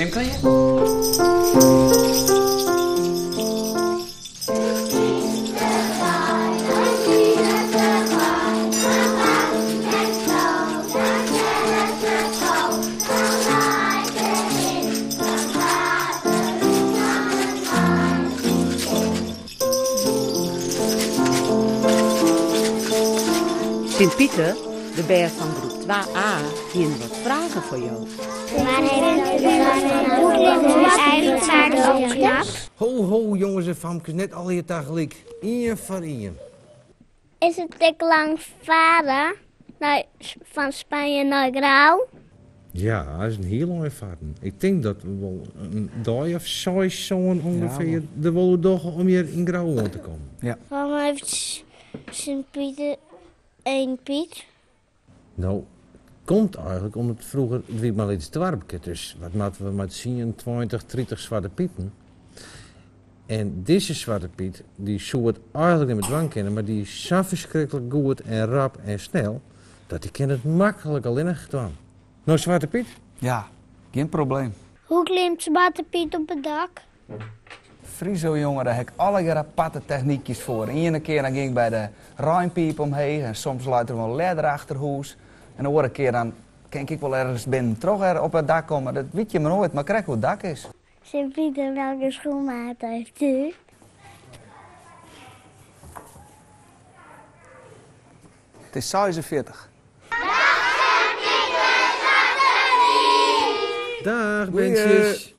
Jim klear? Sint Piter, de bern fan groep 2A hienen wat fragen foar jo. Ho, ho, jonges en famkes, net allegear tagelyk. Ien foar ien. Is it ek lang farren nei, fan Spanje nei Grou? Ja, dat is in hiel ein farren. Ik tink dat we wol in dei of seis, sân ûngefear der wol oer dogge om hjir yn Grou oan te kommen. Ja. Waarom heeft Sint Piter één Piet? No, komt eigenlik omdat froeger it wie mar in lyts doarpke, dus wat moatte we mei tsien, 20, 30 Swarte Pieten? En dizze Swarte Piet dy soe it eigenlik net mear dwaan kinne, mar dy is sa ferskriklik goed en rap en snel dat dy kin it maklik allinnich dwaan. No Swarte Piet? Ja, gjin probleem. Hoe klimt Swarte Piet op it dak? Friso jonge, dêr ha ik allegear aparte technykjes foar. Iene kear dan gean ik by de reinpiip omheech en soms leit der wol in ledder achter hûs. En de oare kear dan kin ik ek wol ergens binnen troch er op it dak komme. Dat wit je mar noait, mar krekt hoe it dak is. Sint Piter, welke schoenmaat heeft u? It is 46. Dag berntsjes!